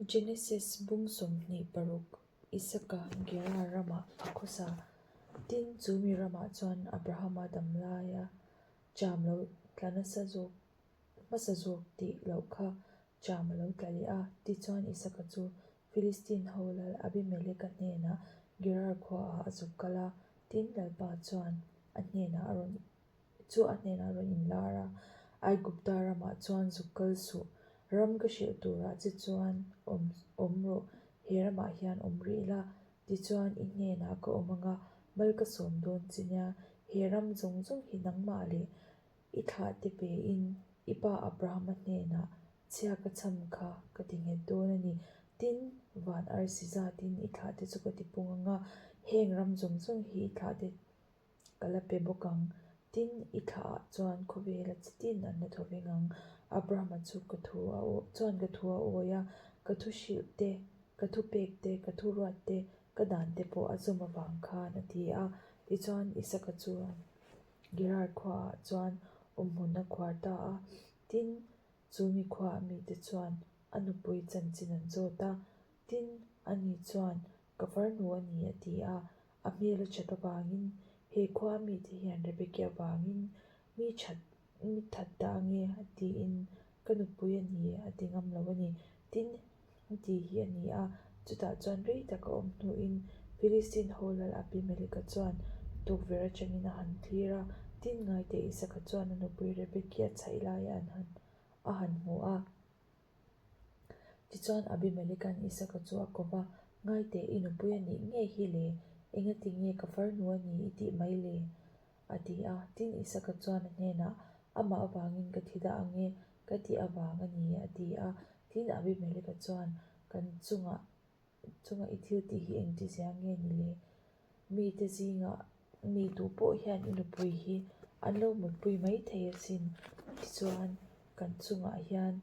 Genesis bung 26 Isaka Gerar ramah a khawsa. Tin, chu mi ramah chuan Abrahama dam laia cham lo tla nasa zawk hmasa zawk tih loh kha cham a lo tla leh a. Tichuan Isaka chu Philistine ho lal Abimeleka hnenah Gerar khuaah a zuk kal a. Tin, Lalpa chuan a hnenah a rawn Chu a hnenah rawn inlar a, Aigupta ramah chuan zuk kal suh, ram ka hrilh turah che chuan awm awm rawh, he ramah hian awm rih la, tichuan i hnenah ka awm anga mal ka sawm dawn che nia, he ram zawng zawng hi nangmah leh i thlahte pein i pa Abrahama hnenah chhia ka cham kha ka ti nghet dawn a ni. Tin, van arsi zatin i thlahte chu ka ti pung anga heng ram zawng zawng hi i thlahte Ka la pe bawk ang. Tin, i thlaah chuan khawvela chi tin an la thaw veng ang. Abrahama chu ka thu a aw chuan ka thu a awi a, ka thu hrilh te, ka thu pek te, ka thu ruat te, ka dan te pawh a zawm avang khan a ti a. Tichuan, Isaka chuan Gerar khuaah chuan awmhmun a khuar ta a. Tin, chu mi khuaah mite chuan a nupui chanchin an zawt a. Tin, ani chuan, Ka farnu a ni, a ti a. A hmel a that avangin he khua mite hian Rebeki avangin mi that mi that ta ange a tiin ka nupui a ni a ti ngam lo a ni. Tin, ti hi a ni a, chutah chuan rei tak a awm hnuin Philistine ho lal Abimeleka chuan tukverh atangin a han thlir a, tin ngaite Isaka chuan a nupui Rebeki a chhaih laia an han a han hmu a. Tichuan Abimeleka'n Isaka chu a ko va, Ngaiteh, i nupui a nih ngei hi le? Engati nge ka farnu a ni i tih mai le? a ti a. Tin, Isaka chuan a hnenah, Amah avangin ka thi dah ang e, ka tih avang a ni, a ti a. Tin, Abimeleka chuan, Kan chungah chunga i thil tih hi engtizia nge ni le? Mite zingah mi duh pawh hian i nupui hi an lo mutpui mai thei asin. Tichuan, kan chungah hian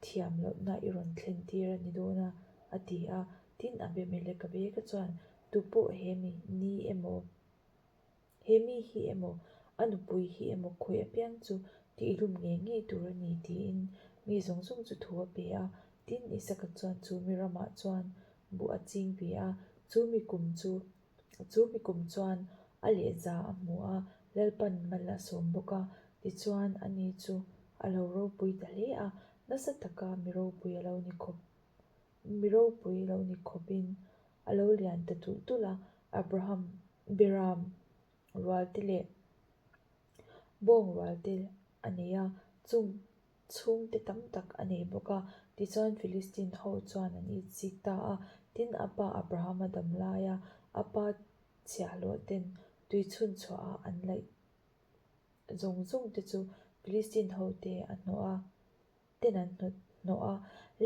thiam lohna i rawn thlen tir a ni dawn a, a ti a. Tin, Abimeleka veka chuan, Tupawh he mi ni emaw? He mi hi emaw, a nupui hi emaw khawi apiang chu tihlum ngei ngei tur a ni tiin mi zawng zawng chu thu a pe a. Tin, Isaka chuan chu mi ramah chuan buh a ching ve a, chu mi kum chu chu mi kum chuan a lehza a hmu a, Lalpan mal a sawm bawk a. Tichuan, ani chu a lo ropui ta hle a, nasa taka mi ropui a lo ni khawp. Mi ropui lo ni khawpin a lo lian ta tulh tulh a, Abraham, Biram rualte leh bawng rualte a nei a, chung chhungte tam tak a nei bawk a. Tichuan Philistine ho chuan an itchik ta a, tin a pa Abrahama dam laia a pa chhiahhlawh ten tui chhun chhuaha an laih zawng zawng te chu Philistine ho te a hnawh a. ten an hnawt hnawh a,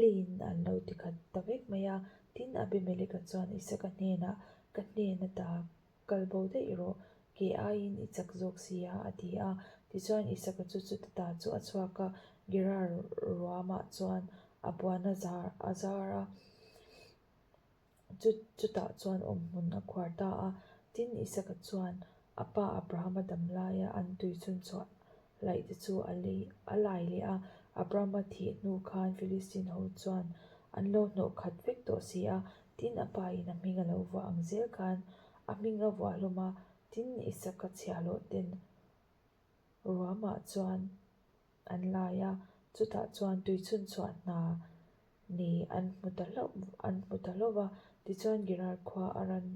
leiin an lo ti khat ta vek mai a. Tin, Abimeleka chuan Isaka hnenah, Ka hnen ata kal bo daih rawh, ke aiin i chak zawk si a, a ti a. Tichuan, Isaka chu chuta ta chu a chhuak a, Gerar ruamah chuan a buan a zar a zar a. Chu chutah chuan awmhmun a khuar ta a. Tin, Isaka chuan a pa Abrahama dam laia an tui chhunchhuah laih te chu a lei a lai leh a. Abrahama thih hnu khan Philistine ho chuan an lo hnawh khat vek tawh si a. Tin, a pa in a hming a lo vuah ang zel khan a hming a vuah hlawm a. Tin, Isaka chhiahhlawh ten ruamah chuan an lai a, chutah chuan tui chhunchhuah hna nei an hmu ta hlauh an hmu ta hlauh va, tichuan Gerar khua a ran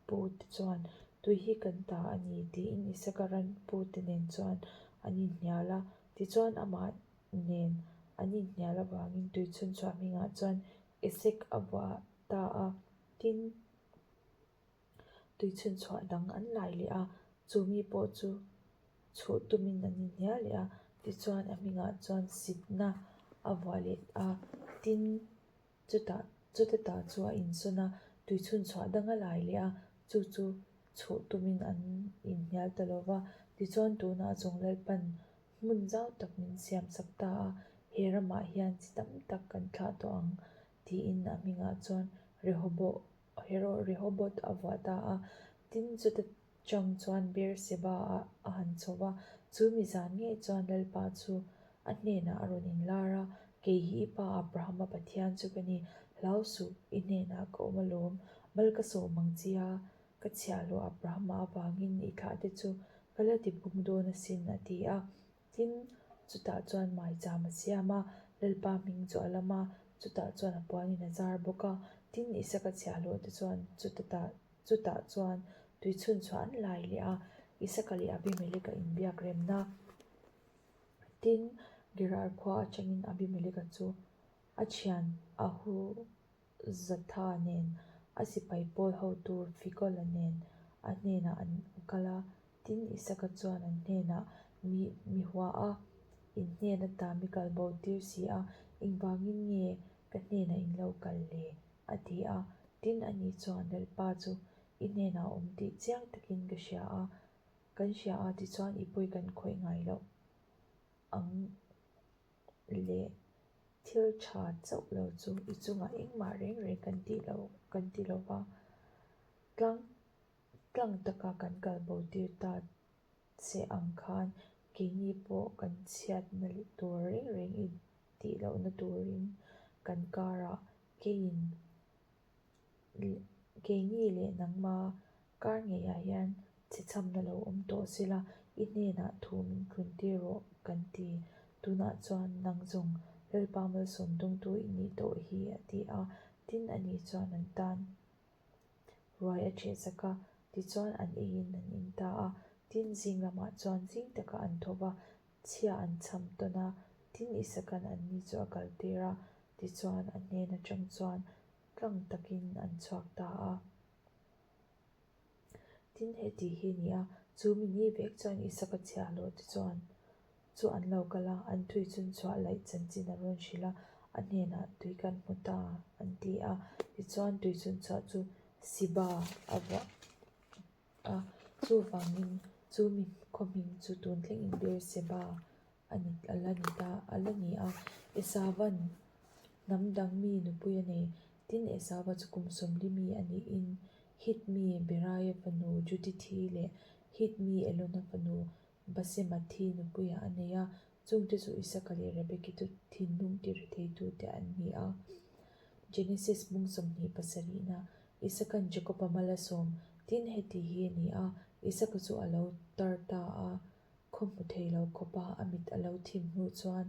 pu te chuan tui hi kan ta a ni tiin Isaka ran pu te nen chuan an inhnial a, tichuan amah nen an inhnial avangin tui chhunchhuah hmingah chuan Esek a vuah ta a, tin. Tui chhunchhuah dang an lai leh a, chu mi pawh chu chhuh tumin an inhnial leh a, tichuan a hmingah chuan sitna a vuah leh a, tin chutah chuta ta chu a insawn a, tui chhunchhuah dang a lai leh a, chu chu chhuh tumin an inhnial ta lo va, tichuan tunah zawng Lalpan hmun zau tak min siam sak ta a, he ramah hian chi tam tak kan thlah tawh ang tiin a hmingah chuan Rehoboh Rehoboth a vuah ta a, tin chuta chang chuan Beersheba ah a han chho va, chu mi zan ngei chuan Lalpa chu a hnenah a rawn inlar a, Kei hi i pa Abrahama Pathian chu ka ni. Hlau suh, i hnenah ka awm alawm, mal ka sawm ang che a, ka chhiahhlawh Abrahama avangin i thlahte chu ka la ti bung dawn asin, a ti a. Tin, chutah chuan maicham a siam a, Lalpa hming chu a lam a, chutah chuan a puanin a zar bawk a. Tin, Isaka chhiahhlawh te chuan chutah chutah chuan tui chhunchhuah an lai leh a, Isaka leh Abimeleka inbiak remna. Tin, Gerar khua atangin Abimeleka chu a thian Ahuzatha nen a sipai pawl hotu Fikola nen a hnenah an kal a. Tin, Isaka chuan an hnenah, Mi mi hua a, in hnen ata mi kal bo tir si a, engvangin nge ka hnenah in lo kal le? a ti a. Tin, ani chuan, Lalpa chu i hnenah a awm tih chiang takin ka hria a, kan hria a, tichuan i pawi kan khawih ngai loh ang leh thil tha chauh lo chu i chungah engmah reng reng kan tih lo kan ti lo va, tlang tlang taka kan kal bo tir ta che ang khan keini pawh kan chhiatna tur reng reng i tih lohna turin kan karah keiin Keini leh nangma kar ngeiah hian chhechhamna lo awm tawh sela, i hnenah thu min thlun tir rawh kan ti. Tunah chuan nang zawng Lalpa malsawm dawngtu i nih tawh hi a ti a, tin ani chuan an tan ruai a ṭhehsak a, tichuan an eiin an in ta a. Tin zing lamah chuan zing taka an tho va, chhia an chham tawn a, tin Isaka'n anni chu a kaltir a, tichuan a hnen aṭang chuan tlang takin an chhuak ta a. Tin, heti hi a ni a, chu mi ni vek chuan Isaka chhiahhlawh te chuan chu an lo kal a, an tui chun chhuah laih chanchin a rawn hrilh a, a hnenah tui kan hmu ta an ti a. Tichuan tui chun chhuah chu Siba a vuah a, chuvangin chu mi khaw hming chu tun thlengin Beerseba a ni a la ni ta a la ni a. Esavan hnam dang mi nupui a nei. Tin, Esava chu kum 40 mi a niin Hit mi Beraia fanu Judithi leh Hit mi Elona fanu Basemathi nupuiah a nei a. Chungte chu Isaka leh Rebeki chu thinlung tirithei-tute an ni a. Genesis bung 27-na Isaka'n Jakob-a mal a sawm. Tin, heti hi a ni a, Isaka chu a lo tar ta a, khaw hmu thei lo khawpa a mit a lo thim hnu chuan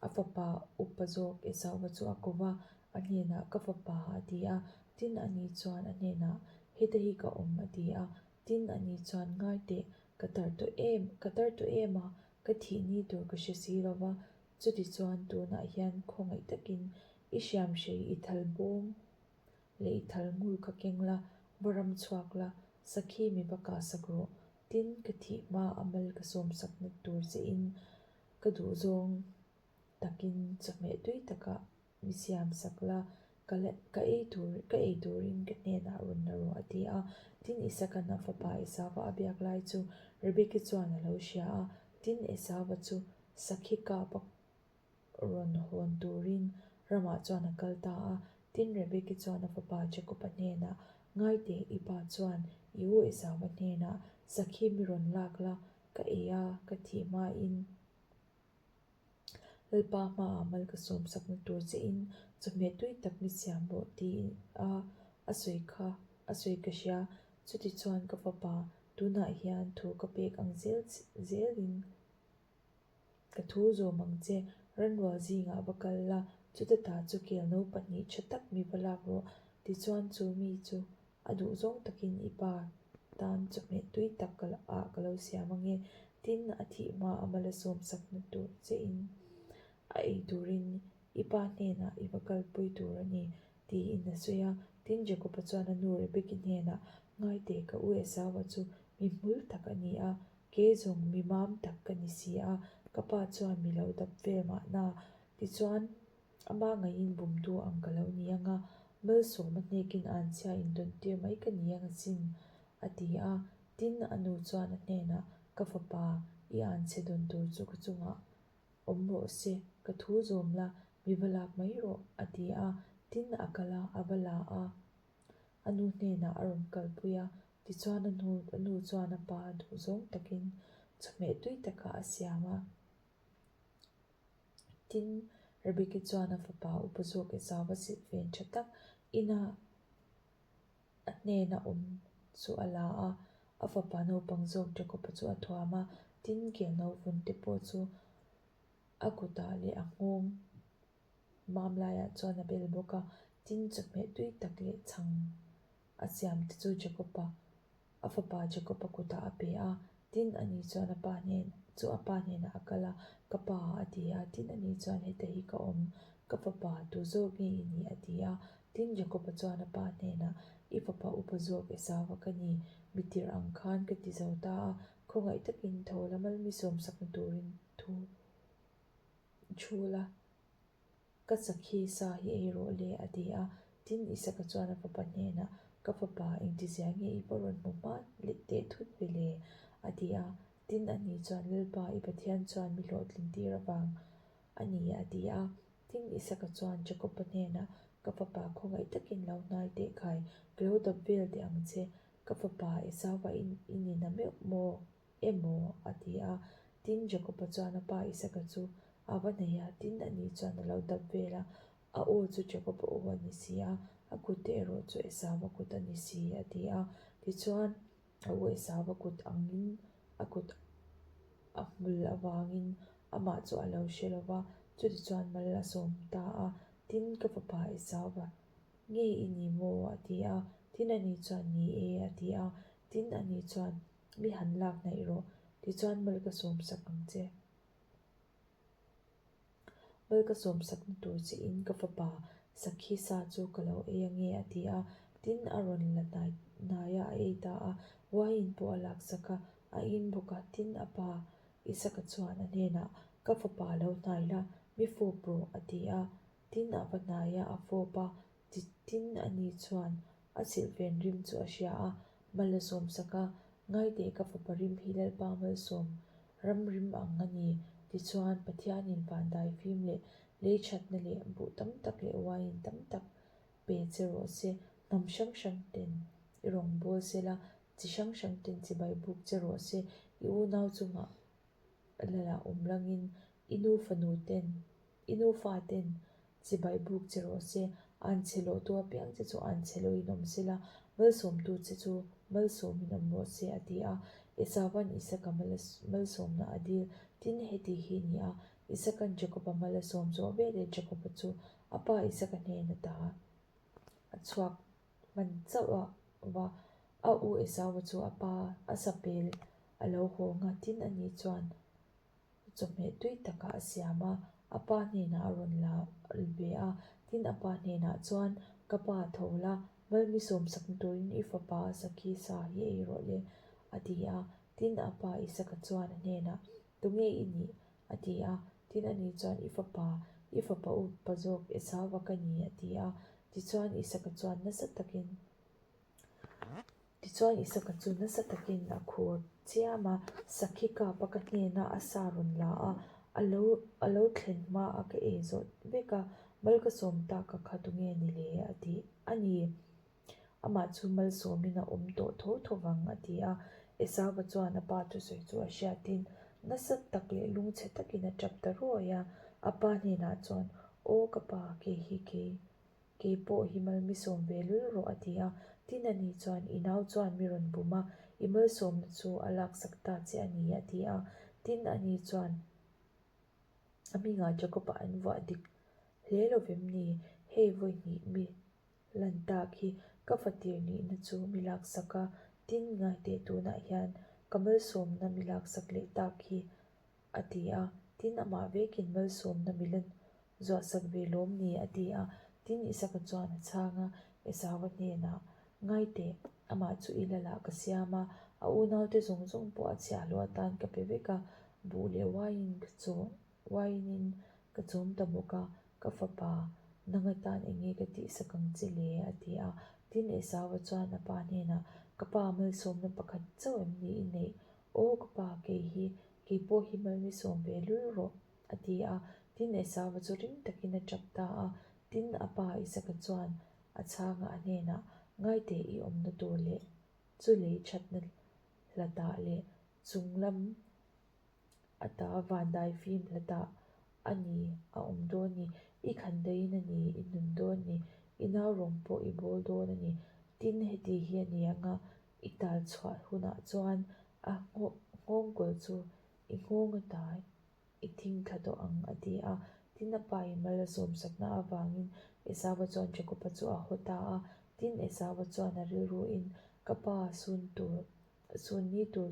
a fapa upa zawk Esauva chu a ko va, a hnenah, Ka fapa, a ti a. Tin, ani chuan a hnenah, Heta hi ka awm, a ti a. Tin, ani chuan, Ngai teh, ka tar tawh em, ka tar tawh em a, ka thih ni tur ka hre si lo va, chutichuan tunah hian khawngaih takin i hriamhrei i thal bawm leh i thal ngur kha keng la, va ram chhuak la, sakhi mi va kah sak rawh. Tin, ka thih hma a mal ka sawm sakna tur che in ka duh zawng takin chawhmeh tui takah mi siam sak la, ka la ka ei tur ka ei turin ka hnenah rawn la rawh a ti a. Tin, Isaka'n a fapa Esauva a biak lai chu Rebeki chuan a lo hria a. Tin, Esauva chu sakhi kap a rawn hawn turin ramah chuan a kal ta a. Tin, Rebeki chuan a fapa Jakob-a hnenah, Ngai teh, i pa chuan i u Esauva hnenah sakhi mi rawn lak la, ka ei a, ka thih hmain Lalpa hmaah mal ka sawm sakna tur che in chawhmeh tui tak mi siam rawh tiin a a sawi kha a sawi ka hria. Chutichuan ka fapa, tunah hian thu ka pek ang zel zelin Ka thu zawm ang che, ranrual zingah va kal la, chuta ta chu kel no pahnih tha tak mi va lak rawh, tichuan chu mi chu a duh zawng takin i pa tan chawhmeh tui tak ah ka lo siam ange, tin a thih hma a mala sawm sakna tur che in a ei turin i pa hnenah i va kalpui tur a ni, tiin a sawi a. Tin Jakob-a chuan a nu Rebeki hnenah, Ngaite, ka u Esau-a chu mi hmul tak a ni a, Kei zawng mi mam tak ka ni si a, ka pa chuan mi lo dap vel mahna. Tichuan, ama ngaiin bumtu ang ka lo ni ang a, malsawma hnekin anchhia indawntir mai ka ni ang asin, a ti a. Tin, a nu chuan a hnenah, Ka fapa, i anchhe dawn tur chu ka chungah awm rawh se, ka thu zawm la, mi va lak mai rawh, a ti a. Tin, a kal a, a va la a. A nu hnenah a rawn kalpui a, tichuan a nu a nu chuan a pa a duh zawng takin chawhmeh tui takah a siam a. Tin, Rebeki chuan a fapa upa zawk Esauva silhfen tha tak ina a hnena awm chu a la a, a fapa naupang zawk Jakoba chu a thuam a, tin kelno vun te pawh chu a kutah leh a nghawng mam laiah chuan a bel bawk a, tin chawhmeh tui tak leh chhang a siam te chu Jakoba a fapa Jakoba kutah a pe a, tin ani chuan a pa hnen chu a pa hnenah a kal a, Ka pa a ti a, tin ani chuan heta hi ka awm, ka fapa tu zawk nge i nih a ti a, tin Jakoba chuan a pa hnenah I fapa upa zawk Esauva ka ni, mi tirh ang khan ka ti zo ta a, khawngaih takin tho la malmi sawmsakna turin thu thu la. Ka sakhi sa hi ei rawh le, a ti a. Tin, Isaka chuan a fapa hnenah, Ka fapa, engtizia nge i va rawn hmu hma leh teh thut ve le? a ti a. Tin, ani chuan, Lalpa, i Pathian chuan mi hlawhtlin tir avang a ni, a ti a. Tin, Isaka chuan Jakoba hnenah, Ka fapa, khawngaih takin lo hnai teh khai, ka lo dap vel teh ang che. Ka fapa, Esauva i ni na meuh maw? emaw? a ti a. Tin, Jakoba chuan a pa Isaka chu a va hnaih a, tin ani chuan a lo dap vel a, a aw chu Jakoba aw a ni si a, a kut te erawh chu Esauva kut a ni si, a ti a. Tichuan, a u Esauva kut angin a kut a hmul avangin amah chu a lo hre lo va, chutichuan mal a sawm ta a, Tin, ka fapa Esauva nge i ni maw? a ti a. Tin ani chuan, Ni e, a ti a. Tin ani chuan, Mi han lak hnaih rawh, tichuan mal ka sawmsak ang che. Mal ka sawmsakna tur che in ka fapa sakhi sa chu ka lo ei ange a ti a, tin a rawn la hnai hnai a, a ei ta a, wine pawh a laksak a, a in bawk a, tin a pa Isaka chuan a hnenah, Ka fapa lo hnai la, mi fawp rawh a ti a, tin a va hnai a, a fawp a, Tin ani chuan a silhfen rim chu a hria a, mal a sawmsak a, Ngaiteh ka fapa rim hi Lalpa malsawm ram rim ang a ni. Tichuan, Pathianin vandai fim leh lei thatna leh buh tam tak leh uaiin tam tak pe che rawh se, hnam hrang hrang ten i rawn bawl sela, chi hrang hrang ten chibai buk che rawh se, i unau chungah lala awm langin i nu fanu ten, i nufa ten chibai buk che rawh se, an chhe lawhtu apiang che chu an chhe lohin awm se la, malsawmtu che chu malsawmin awm rawh se, a ti a. Esauva'n Isaka malsawmna a dil. Tin, heti hi ni a, Isaka'n Jakoba mal a sawm zawh veleh Jakoba chu a pa Isaka hnen ata a chhuak hman chauh a va, a u Esauva chu a pa a sapel a lo hawng a, tin ani chuan chawhmeh tui takah a siam a, a pa hnenah a rawn la ve a, tin a pa hnenah chuan ka pa tho la, malmi sawmsakna turin i fapa a sakhi sa hi ei rawh le a ti a, tin a pa Isaka chuan a hnenah tunge i nih? a ti a, tin ani chuan i fapa, i fapa upa zawk Esauva ka ni a ti a, tichuan Isaka chuan nasa takin Tichuan Isaka chu nasa takin a khur chiam a, Sakhi kapa ka hnena a sa rawn la a, a lo a lo thlen hma a ka ei zawh vek a, mal ka sawm tak a kha tunge ni le? a ti a ni. Amah chu malsawmin a awm tawh tho tho vang a ti a. Esauva chuan a pa thusawi chu a hriatin nasa tak leh lungchhe takin a tap ta ruai a, a pa hnenah chuan, Aw ka pa, kei hi kei Kei pawh hi mal mi sawm ve lul rawh a ti a. Tin ani chuan i nau chuan mi rawn bum a, i malsawmna chu a laksak ta che a ni a ti a. Tin ani chuan a hmingah Jacob-a an vuah dik hle lo vem ni? Hei vawi hnih mi lan tak hi ka fatir nihna chu mi laksak a, tin ngaiteh tunah hian ka malsawmna mi laksak leh tak hi a ti a, tin amah vekin malsawmna milan zuahsak ve lawm ni a ti a, tin Isaka chuan a chhang a, Esauva hnenah, Ngai teh, amah chu i lalah ka siam a, a unaute zawng zawng pawh a chhiahhlawh atan ka pe vek a, buh leh uaiin ka chaw uainin ka chawm ta bawk a, ka fapa, nang atan eng nge ka tihsak ang che le? a ti a, tin Esauva chuan a pa hnenah, Ka pa malsawmna pakhat chauh em ni i neih? Aw ka pa, kei hi, kei pawh hi mal mi sawm ve lul rawh, a ti a. Tin, Esauva chu ring takin a tap ta a. Tin, a pa Isaka chuan a chhanga a hnenah, Ngaiteh i awmna tur leh chu lei thatna hlatah leh chung lam ata vandai fim hlatah. a ni a awm dawn ni, i khandaiin a ni i nun dawn ni, i nau rawng pawh i bawl dawn a ni. Tin, heti hi a ni ang a, i tal chhuah hunah chuan a nghawngkawl chu i nghawng ata i thing thla tawh ang, a ti a. Tin, a pa in mal a sawmsakna avangin Esauva chuan Jakoba chu a haw ta a. Tin, Esauva chuan a rilruin, Ka pa sun tur, sun ni tur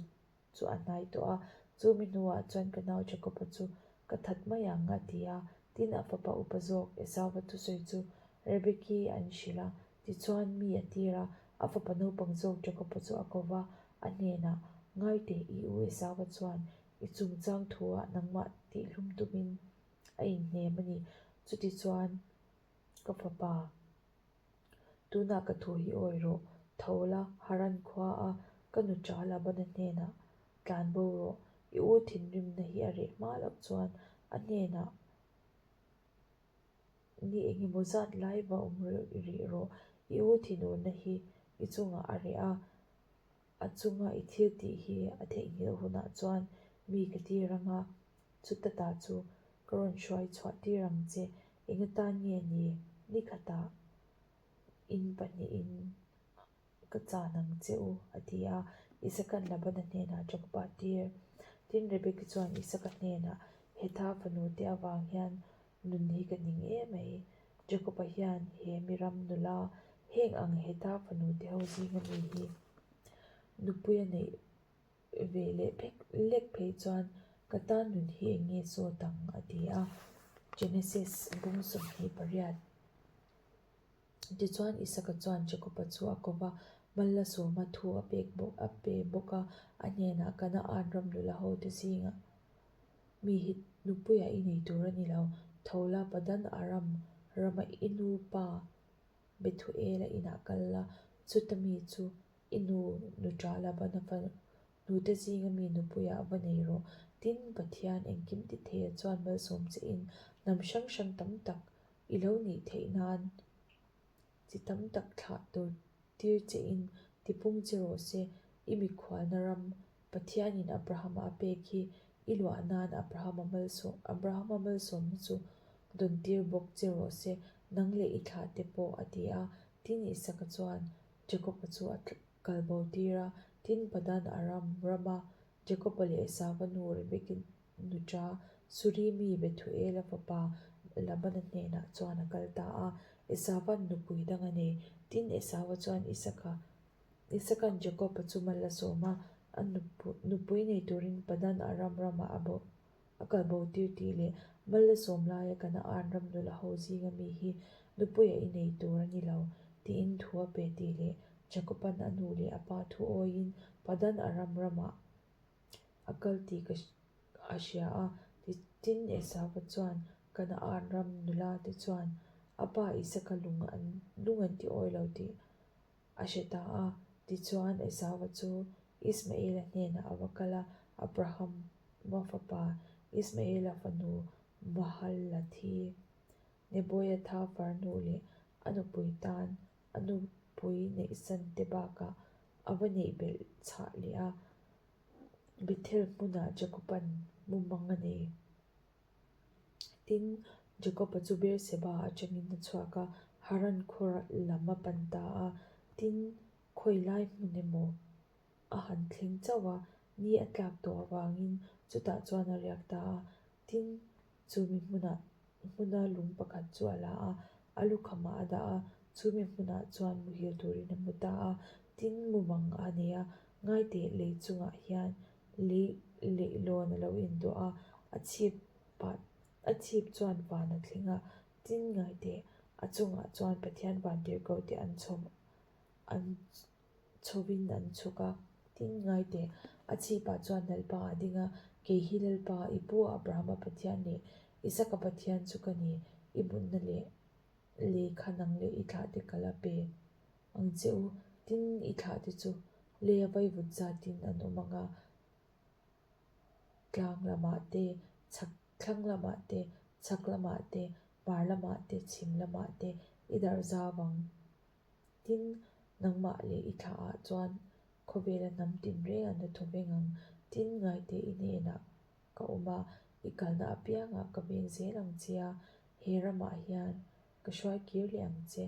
chu a hnai tawh a, chumi hnuah chuan ka nau Jakoba chu ka that mai ang, a ti a. Tin, a fapa upa zawk Esauva thusawi chu Rebeki an hrilh a, tichuan mi a tir a, a fapa naupang zawk Jakoba chu a ko va, a hnenah, Ngaiteh, i u Esauva chuan i chungchang thuah nangmah tihhlum tumin a inhnem a ni. Chutichuan, ka fapa. Tunah ka thu hi awi rawh, tho la, Haran khua a ka nu ṭa Labana hnenah tlan bo rawh, i u thinrimna hi a reh hma loh chuan a hnenah ni engemaw zat lai va awm rih rawh, i u thinurna hi i chungah a reh a, a chunga i thil tih hi a theihnghilh hunah chuan mi ka tir ang a, chuta ta chu ka rawn hruai chhuah tir ang che, enga tan nge ni ni khatah in pahnihin ka chan ang che u a ti a, Isaka'n Labana hnenah Jakoba a tir. Tin, Rebeki chuan Isaka hnenah, Hetha fanu te avang hian nun hi ka ning em mai. Jakoba hian he mi ram nula heng ang hetha fanu te ho zinga mi hi nupui a neih ve leh phek lek phei chuan ka tan nun hi eng nge sawt ang a ti a, Genesis bung 28. Tichuan Isaka chuan Jakoba chu a ko va, Mal a sawma thu a pek bawk a pe bawk a, a hnenah Kanaan ram nula hote zingah mi hi nupuiah i nei tur a ni lo, tho la Padan Aram rama i nupa Bethuela inah kal la, chuta mi chu I nu nuṭa Labana fa nute zinga mi nupuiah va nei rawh. Tin, Pathian engkim ti theia chuan malsawm che in hnam hrang hrang tam tak i lo nih theih nan chi tam tak thlah tur tir che in tipung che rawh se. I mikhualna ram Pathianin Abrahama a pek hi i luah nan Abrahama malsawm Abrahama malsawmna chu dawn tir bawk che rawh se, nang leh i thlah te pawh, a ti a. Tin, Isaka chuan Jakob-a chu a kal bo tir a, tin Padan Aram rama Jakob-a leh Esauva nu Rebeki nuṭa Suri mi Bethuela fapa Labana hnenah chuan a kal ta a. Esauva'n nupui dang a nei. Tin, Esauva chuan Isaka Isaka'n Jakob-a chu mal a sawm a, a nupui nei turin Padan Aram ramah a bo A kal bo tir tih leh mal la sawm laia Kanaan ram nula ho zinga mi hi nupuia i nei tur a ni lo tiin thu a pe tih leh Jakoban a nu leh a pa thu awiin Padan Aram ramah a kal tih ka a hria a. Tin, Esauva chuan Kanaan ram nula te chuan a pa Isaka lung an lung an ti awi lo tih a hre ta a. Tichuan, Esauva chu Ismaela hnenah a va kal a, Abrahama fapa Ismaela fanu Mahalathi, Neboiatha farnu leh a nupui tan a nupui neihsan te bakah a va neih belh chhah leh a, Bethel hmunah Jakoban mumang a nei. Tin, Jakoba chu Beerseba atangin a chhuak a, Haran khaw lam a pan ta a. Tin, khawi lai hmun emaw a han thleng chauh a, ni a tlak tawh avangin chutah chuan a riak ta a. Tin, chumi hmunah hmuna lung pakhat chu a la a, a lukhamah a dah a, chumi hmunah chuan muhil turin a hmu ta a. Tin, mumang a nei a, ngaiteh lei chungah hian Lei leihlawn a lo induah a, a chhip pah a chhip chuan van a thleng a, tin ngai teh a chungah chuan Pathian vantirhkoh te an chhawm an chhovin an chhuk a, tin ngai teh a chhipah chuan Lalpa a ding a, kei hi Lalpa i pu Abrahama Pathian leh Isaka Pathian chu ka ni, i mutna leh lei kha nang leh i thlah te ka la pe ang che u, tin i thlah te chu Lei a vaivut zatin an awm ang a, tlang lamah te, chhak thlang lamah te, chhak lamah te, hmar lamah te, chhim lamah te i darh zau ang. Tin, nangmah leh i thlah ah chuan khawvela hnam tinreng an la thaw veng ang. Tin, ngaite i hnenah ka awm a. I kalna apiangah ka veng zel ang che a, he ramah hian ka hruai kir leh ang che.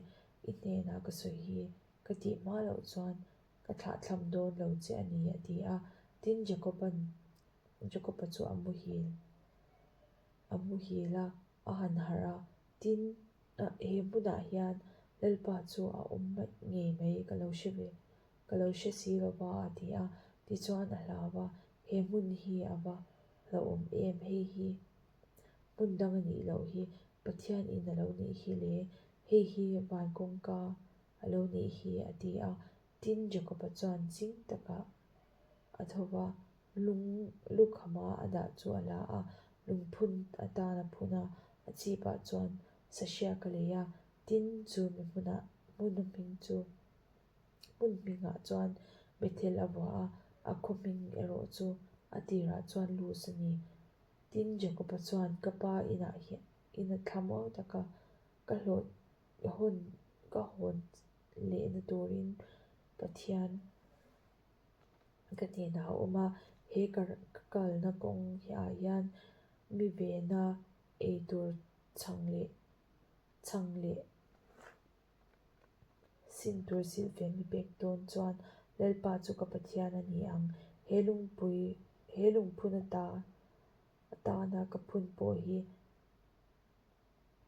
I hnenah ka sawi hi ka tih hma loh chuan ka thlahthlam dawn lo che a ni, a ti a. Tin, Jakoban Jakoba chu a muhil a muhil a, a han harh a. Tin, he hmunah hian Lalpa chu a awm ngei mai ka lo hre ve ka lo hre si lo va, a ti a. Tichuan a hlau va, He hmun hi a va hlauhawm em? Hei hi hmun dang a nih loh hi, Pathian in a lo nih hi le, hei hi van kawngka a lo nih hi, a ti a. Tin, Jakoba chuan ching takah a tho va, lung lukhama a dah chu a la a, lungphun atan a phun a, a chhipah chuan sahriak a lei a. Tin, chu mi hmunah hmun a hming chu hmun hmingah chuan Bethel a vuah a, a khaw hming erawh chu a tirah chuan Luz a ni. Tin, Jakoba chuan, Ka pa inah hian ina thlamuang taka ka hlawh hawn ka hawn lehna turin Pathian ka hnenah a awm a, he ka kalna kawng ah hian mi vena eitur chhang leh chhang leh sin tur silhfen mi pek dawn chuan Lalpa chu ka Pathian a ni ang. He lungpui he lungphun ata atana ka phun pawh hi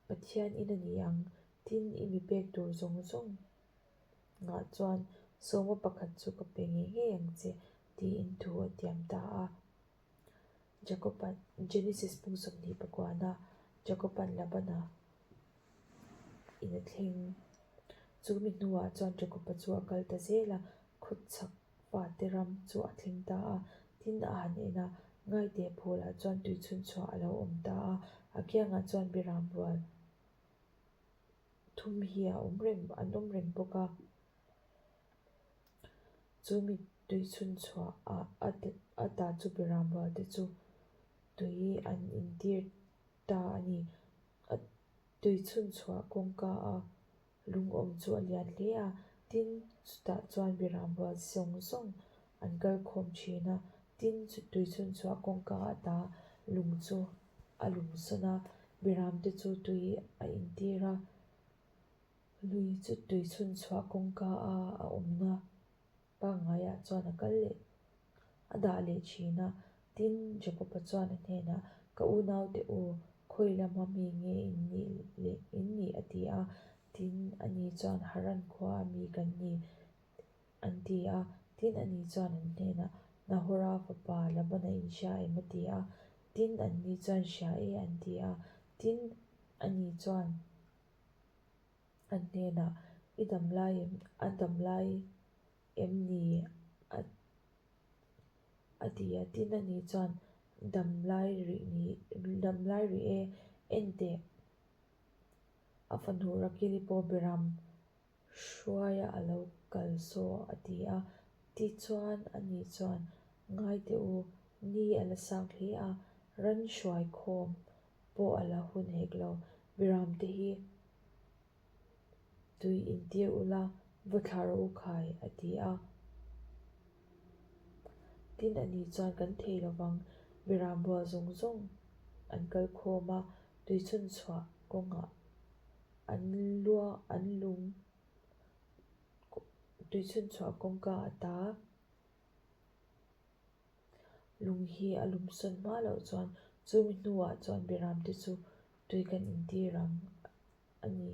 Pathian in a ni ang. Tin, i mi pek tur zawng zawng ngah chuan sawma pakhat chu ka pe ngei ngei ang che, tiin thu a tiam ta a. Jakoban, Genesis pung 29-a Jakoban Labana in a thleng. Chu mi hnuah chuan Jakoba chu a kal ta zel a, khawchhak fate ram chu a thleng ta a. Tin, a han en a, ngaite phulah chuan tuichhunchhuah a lo awm ta a, a kiangah chuan biram rual thum hi a awm reng an awm reng bawk a. Chu mi tuichhunchhuah ah a ta chu biram rual te chu tui an intir ta a ni. A tuichhunchhuah kawngka a lungawm chu a lian hle a, tin chutah chuan biram rual zawng zawng an kal khawm thin a, tin tuichhunchhuah kawngka a ta lung chu a lum sawn a, biram te chu tui a intir a, lui chu tuichhunchhuah kawngka a a awmna pangngaiah chuan a kal leh a dah leh thin a, tin Jakob-a chuan a hnenah, Ka unaute u, khawi lama mi nge in nih leh in nih? a ti a. Tin, ani chuan, Haran khua a mi kan ni, an ti a. Tin, ani chuan an hnenah, Nahora fapa Labana in hria em? a ti a. Tin, anni chuan, Hria e, an ti a. Tin, ani chuan an hnenah, I dam lai em? A dam lai em ni? A a ti a. Tin, ani chuan, Dam lai rih ni, dam lai rih e, en teh. A fanu Rakili pawh Biram hruaia a lo kal saw a ti a. Tichuan, ani chuan, Ngai teh u, ni a la sang hle a, ran hruai khawm pawh a la hun hek lo. Biram te hi tui intir ula, va thlah rawh u khai, a ti a. Tin ani chuan kan thei lovang, Biram rual zawng zawng an kal khawm a, tuichhun chhuah kawngah an lua an lung tuichhun chhuah kawngka ata Lung hi a lum sawn hma loh chuan chumi hnuah chuan Biram te chu tui kan intir ang a ni,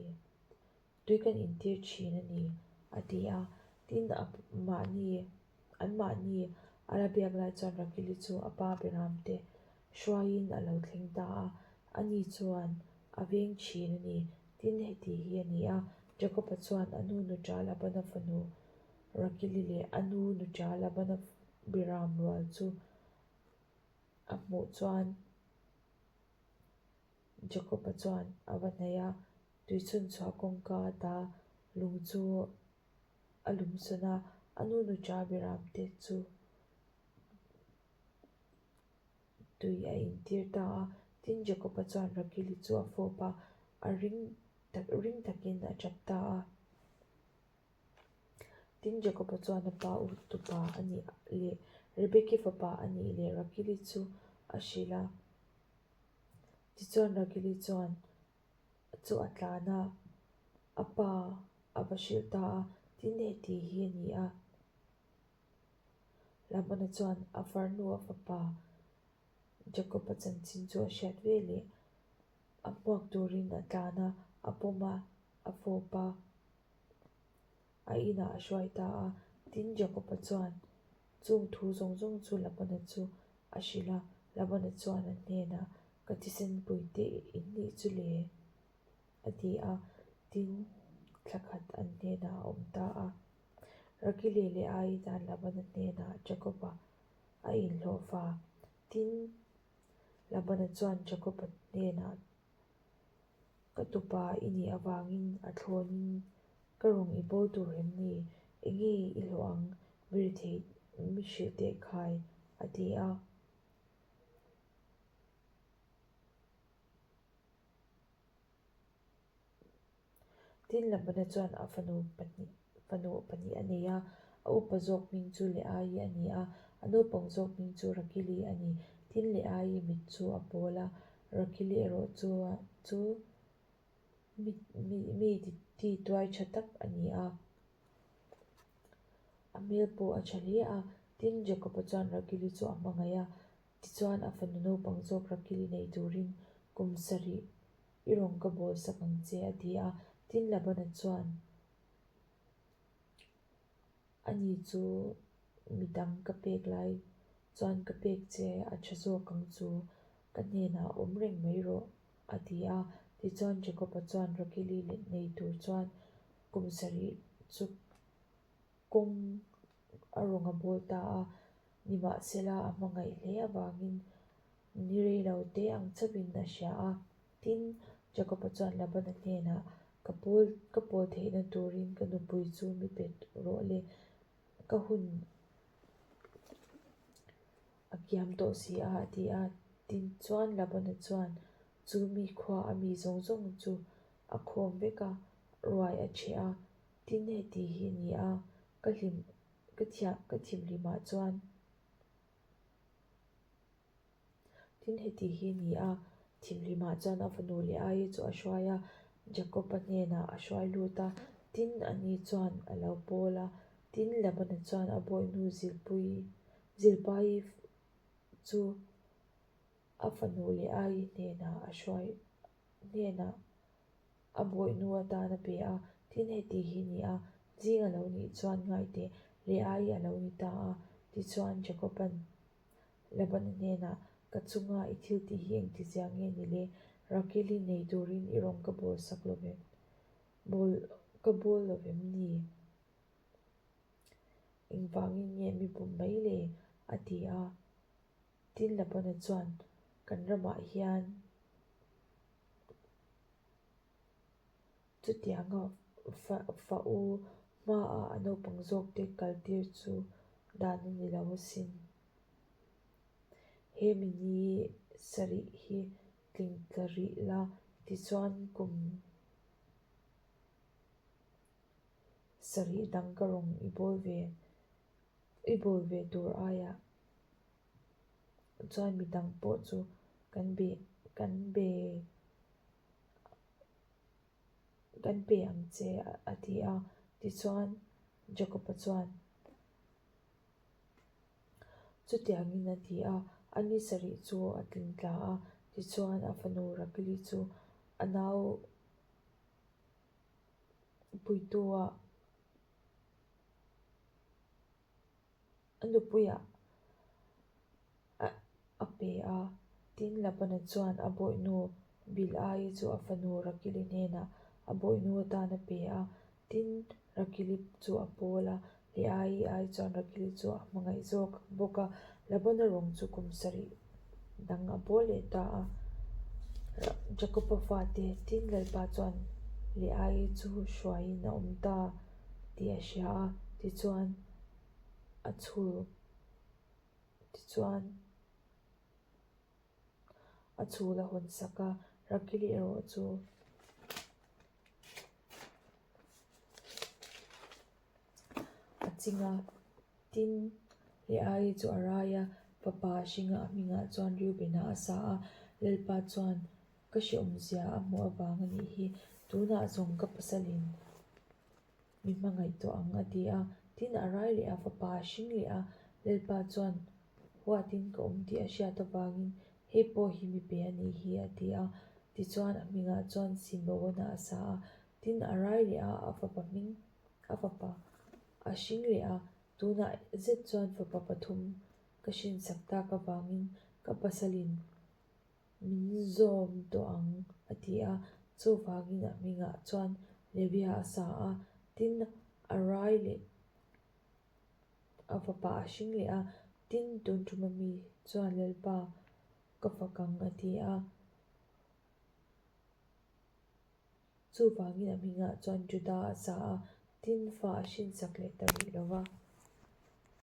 tui kan intir thin a ni, a ti a. Tin, a mahni, an mahni a la biak lai chuan Rakili chu a pa Biram te hruaiin a lo thleng ta a, ani chuan a veng thin a ni. Tin, heti hi a ni a, Jakob-a chuan a nu nuṭa Labana fanu Rakili leh a nu nuṭa Labana Biram rual chu a hmuh chuan Jakob-a chuan a va hnaih a, tuichhunchhuah kawngka ata lung chu a lum sawn a, a nu nuṭa Biram te chu tui a intir ta a. Tin, Jakob-a chuan Rakili chu a fawp a, a ring tak ring takin a tap ta a. Tin, Jakoba chuan a pa u tupa a nih leh Rebeki fapa a nih leh Rakili chu a hrilh a. Tichuan Rakili chuan chu a tlan a, a pa a va hrilh ta a, tin heti hi a ni a. Labana chuan a farnu a fapa Jakob-a chanchin chu a hriat ve leh a hmuak turin a tlan a, a pawm a, a fawp a, a inah a hruai ta a. Tin, Jakob-a chuan chung thu zawng zawng chu Labana chu a hrilh a, Labana chuan a hnenah, Ka thisen puite in nih chu le? a ti a, tin, thla khat an hnenah a awm ta a. Rakili leh Ai tan Labana hnenah Jakob-a a inhlawhfa. Tin, Labana chuan Jakob-a hnenah, Ka tupa i nih avangin a thlawnin ka rawn i bawl tur em ni? Enge i hlawh ang? Mi rethei mi hrilh teh khai, a ti a. Tin, Labana chuan a fanu pahnih fanu pahnih a nei a, a upa zawk hming chu Leaii a ni a, a naupang zawk hming chu Rakili a ni. Tin, Leaii mit chu a pawl a, Rakili erawh chu chu mi mi mi ti tuai tha tak a ni a. A hmel pawh a tha hle a, tin Jakob-a chuan Rakili chu a hmangaih a, tichuan a fanu naupang zawk Rakili nei turin kum sarih i rawn ka bawl sak ang che a ti a. Tin Labana chuan ani chu midang ka pek lai chuan ka pek che a tha zawk ang chu ka hnenah awm reng mai rawh a ti a. Tichuan Jakob-a chuan Rakili leh nei tur chuan kum sarih chu kawng a rawn a bawl ta a, nimahsela a hmangaih hle avangin ni rei lo te ang chauhin a hria a. Tin, Jakob-a chuan Labana hnenah, Ka pawl ka pawl theihna turin ka nupui chu mi pe rawh le, ka hun a kiam tawh si a, a ti a. Tin chuan Labana chuan chu mi khua a mi zawng zawng chu a khawm vek a, ruai a chhe a. Tin, heti hi a ni a, ka hlim ka thiah ka thimhlimah chuan Tin, heti hi a ni a, thimhlimah chuan a fanu leh Ai chu a hruai a, Jakob-a hnenah a hruai lut a, tin, ani chuan a lo pawl a. Tin, Labana chuan a bawihnu Zilpui Zilpai chu a fanu leh Ai hnenah a hruai hnenah a bawihnu atan a pe a. Tin, heti hi a ni a, zing a lo nih chuan ngaiteh leh Ai a lo ni ta a. Tichuan, Jakob-a'n Labana hnenah, Ka chunga i thil tih hi engti zia nge ni le? Rakili nei turin i rawn ka bawl sak lo vem? Bawl ka bawl lo vem ni? Engvangin nge mi bum mai le? a ti a. Tin Labana chuan, Kan ramah hian Chutianga fa fa u hmaah a naupang zawkte kaltir chu dan a ni lo asin. He mi ni sarih hi tling tla rih la tichuan kum sarih dang ka rawn i bawl ve i bawl ve tur aiah chuan midang pawh chu kan be kan be Kan pe ang che a ti a. Tichuan Jakob-a chuan chutiangin a ti a, a ni sarih chu a tling tla a. Tichuan a fanu Rakili chu a nau puitu-ah A nupuiah a pe a, tin Labana chuan a bawihnu Bilhai chu a fanu Rakili hnenah a bawihnu atan a pe a, tin Rakili chu a pawl a, Leai ai chuan Rakili chu a hmangaih zawk bawk a, Labana rawng chu kum sarih dang a bawl leh ta a. Jakoba fate tin Lalpa chuan Leai chu hruaiin a awm ta tih a hria a, tichuan a chhul tichuan a chhul a hawn sak a, Rakili erawh chu a ching a, tin Leaii chu a rai a, fapa a hring a, a hmingah chuan Reuben-a a sa a, Lalpa chuan. Ka hrehawmzia a hmuh avang a nih hi, tunah zawng ka pasalin mi hmangaih tawh ang a ti a. Tin, a rai leh a fapa a hring leh a, Lalpa chuan huatin ka awm tih a hriat avangin hei pawh hi mi pe a nih hi a ti a. Tichuan a hmingah chuan Simeona a sa a. Tin, a rai leh a, a fapa hming a fapa a hring leh a, tunah zet chuan fapa pathum ka hrinsak tak avangin ka pasalin Min zawm tawh ang, a ti a. Chuvangin a hmingah chuan Levia a sa a, tin a rai leh a fapa a hring leh a, tin tun ṭuma mi chuan Lalpa ka fak ang, a ti a. Chuvangin a hmingah chuan Juda a sa a, tin fa a hrinsak leh ta rih lo va.